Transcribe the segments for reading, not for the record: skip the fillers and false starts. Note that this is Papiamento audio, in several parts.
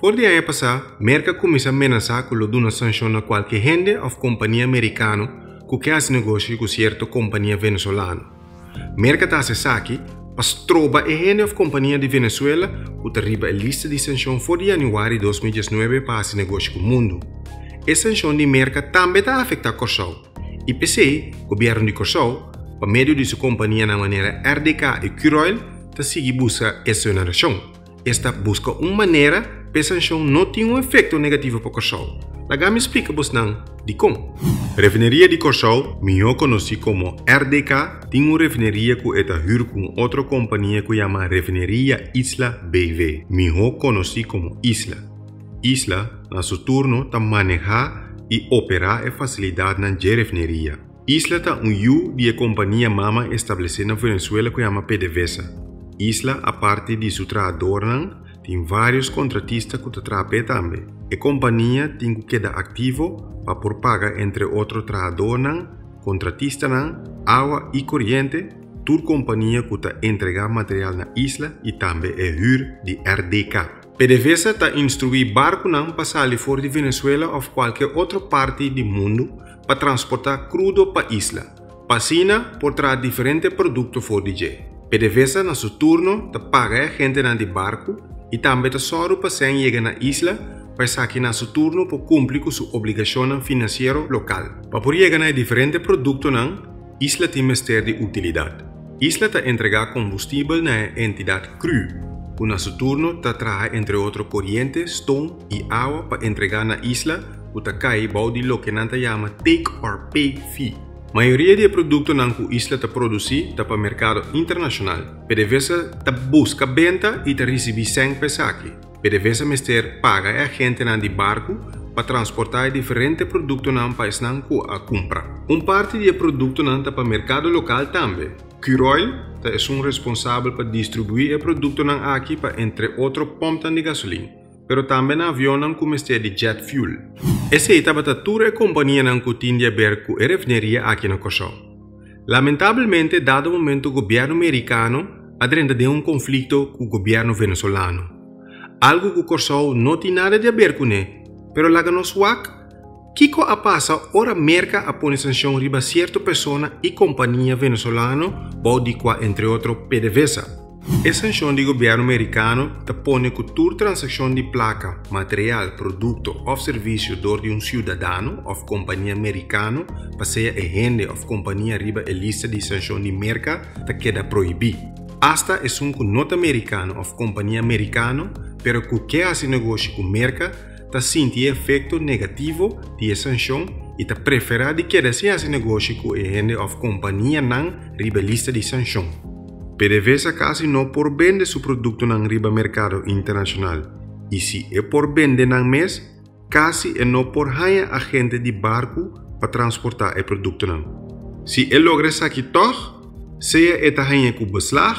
For di aña pasá, Merka a kuminsá menasá ku lo duna sanshon na kualke hende òf kompania merikano ku ke hasi negoshi ku sierto kompania venezolano. Merka ta hasi esaki pa stroba e hende òf kompania di Venezuela ku ta riba e lista di sanshon for di yanüari 2019 pa hasi negoshi ku mundu. E sanshon di Merka tambe ta afektá Kòrsou i p'esei gobièrnu di Kòrsou, pa medio di su kompanianan manera RDK i Curoil, ta sigui buska eksonerashon. Esta buska un manera pa e sanshon no tin un efekto negativo pa Kòrsou. Laga mi splika bosnan dikon. Refineria di Kòrsou, mihó konosí komo RDK, tin un refineria ku e ta hür ku un otro kompania ku yama Refineria Isla BV, mihó konosí komo Isla. Isla, na su turno, ta manehá i operá e fasilidatnan dje refineria. Isla ta un yu di e kompania mama establesé na Venezuela ku yama PDVSA. Isla, aparte di su trahadornan, tin vários kontratista ku ta traha p'e tambe. E kompania tin ku keda aktivo pa por paga entre otro trahadornan, kontratistanan, awa i koriente, tur kompania ku ta entregá material na Isla i tambe e hür di RDK. PDVSA ta instruí barkunan pa sali for di Venezuela òf kualke otro parti di mundu pa transportá krudo pa isla, pa asina por traha diferente produkto for di dje. PDVSA na su turno ta paga e agentenan di barku i tambe ta sòru pa sèn yega na isla pa esaki na su turno por kumpli ku su obligashonnan finansiero lokal. Pa por yega na e diferente produktonan, isla tin mester di utilidat. Isla ta entregá kombustibel na e entidat cru, ku na su turno ta traha entre otro koriente, stoom i awa pa entregá na isla ku ta kai bou di loke nan ta yama take or pay fee. Mayoria di e produktonan ku Isla ta produsí ta pa merkado internashonal. PDVSA ta buska benta i ta risibí sèn pa esaki. PDVSA mester paga e agentenan di barku pa transportá e diferente produktonan pa esnan ku a kumpra. Un parti di e produktonan ta pa merkado lokal tambe. Curoil ta esun responsabel pa distribuí e produktonan aki pa entre otro pòmpnan di gasolin. pero tambe na avionnan ku mester di jet fuel. Esei tabata tur e kompanianan ku tin di aber ku e refineria aki na Kòrsou. Lamentabelmente dado momento gobièrnu merikano a drenta den un konflikto ku gobièrnu venezolano. Algu ku Kòrsou no tin nada di aber kuné, pero laga nos wak kiko a pasa ora Merka a pone sanshon riba sierto persona i kompania venezolano bou di kua entre otro PDVSA. E sanshon di gobièrnu merikano ta pone ku tur transakshon di plaka, material, produkto òf servisio dor di un siudadano òf kompania merikano pa sea e hende òf kompania riba e lista di sanshon di Merka ta keda prohibí. Asta esun ku no ta merikano òf kompania merikano pero ku ke hasi negoshi ku Merka ta sinti e efekto negativo di e sanshon i ta preferá di keda sin hasi negoshi ku e hende òf kompanianan riba e lista di sanshon. PDVSA kasi no por bende su produktonan riba merkado internashonal i si e por bende nan mes, kasi e no por haña agente di barku pa transportá e produktonan. Si e logra esaki tòg, sea e ta hañ'é ku beslag,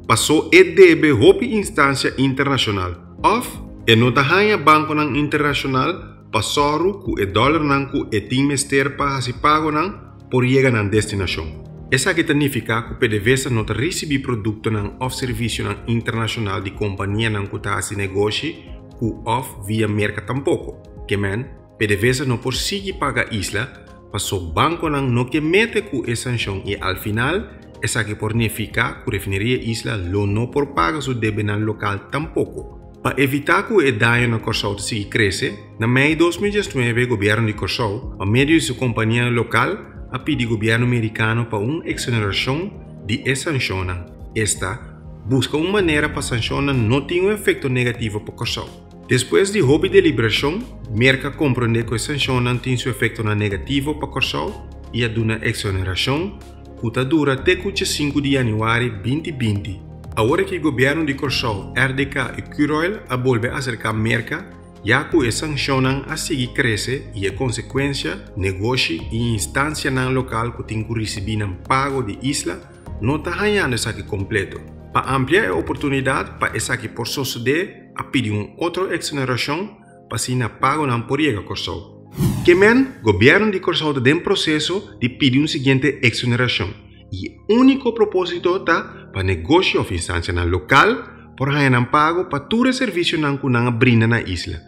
pasó e debe hopi instansia internashonal, òf e no ta haña bankonan internashonal pa sòru ku e dòlernan ku e tin mester pa hasi pagonan por yega nan destinashon. Esaki ta nifiká ku PDVSA no ta risibí produktonan òf servisionan internashonal di kompanianan ku ta hasi negoshi ku òf via Merka tampoko. Ke men, PDVSA no por sigui paga Isla pasó bankonan no ke mete ku e sanshon i al final esaki por nifiká ku Refineria Isla lo no por paga su debenan lokal tampoko. Pa evitá ku e daño na Kòrsou ta sigui krese, na mei 2019 gobièrnu di Kòrsou, pa medio di su kompanianan lokal, a pidi gobièrnu merikano pa un eksonerashon di e sanshonnan, esta, buska un manera pa sanshonnan no tin un efekto negativo pa Kòrsou. Despues di hopi deliberashon, Merka a komprondé ku e sanshonnan tin su efektonan negativo pa Kòrsou i a duna eksonerashon ku ta dura te ku djesinku di yanüari 2020. Awor aki gobièrnu di Kòrsou, RDK i Curoil a bolbe aserká Merka ya ku e sanshonnan a sigui krese i e konsekuensia, negoshi i instansianan lokal ku tin ku risibí nan pago di Isla no ta hañando esaki kompleto. Pa amplia e oportunidat pa esaki por sosodé a pidi un otro eksonerashon pa asina pagonan por yega Kòrsou. Ke men, gobièrnu di Kòrsou ta den proseso di pidi un siguiente eksonerashon i e úniko propósito ta pa negoshi òf instansianan lokal por haña nan pago pa tur e servisionan ku nan a brinda na isla.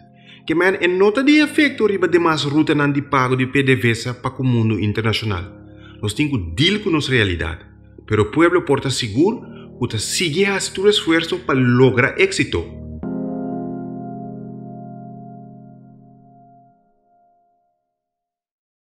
Ke men e no ta di efekto riba demas rutanan di pago di PDVSA pa ku mundu internashonal. Nos tin ku deal ku nos realidat. Pero pueblo por ta sigur ku ta sigui hasi tur esfuerso pa logra éksito.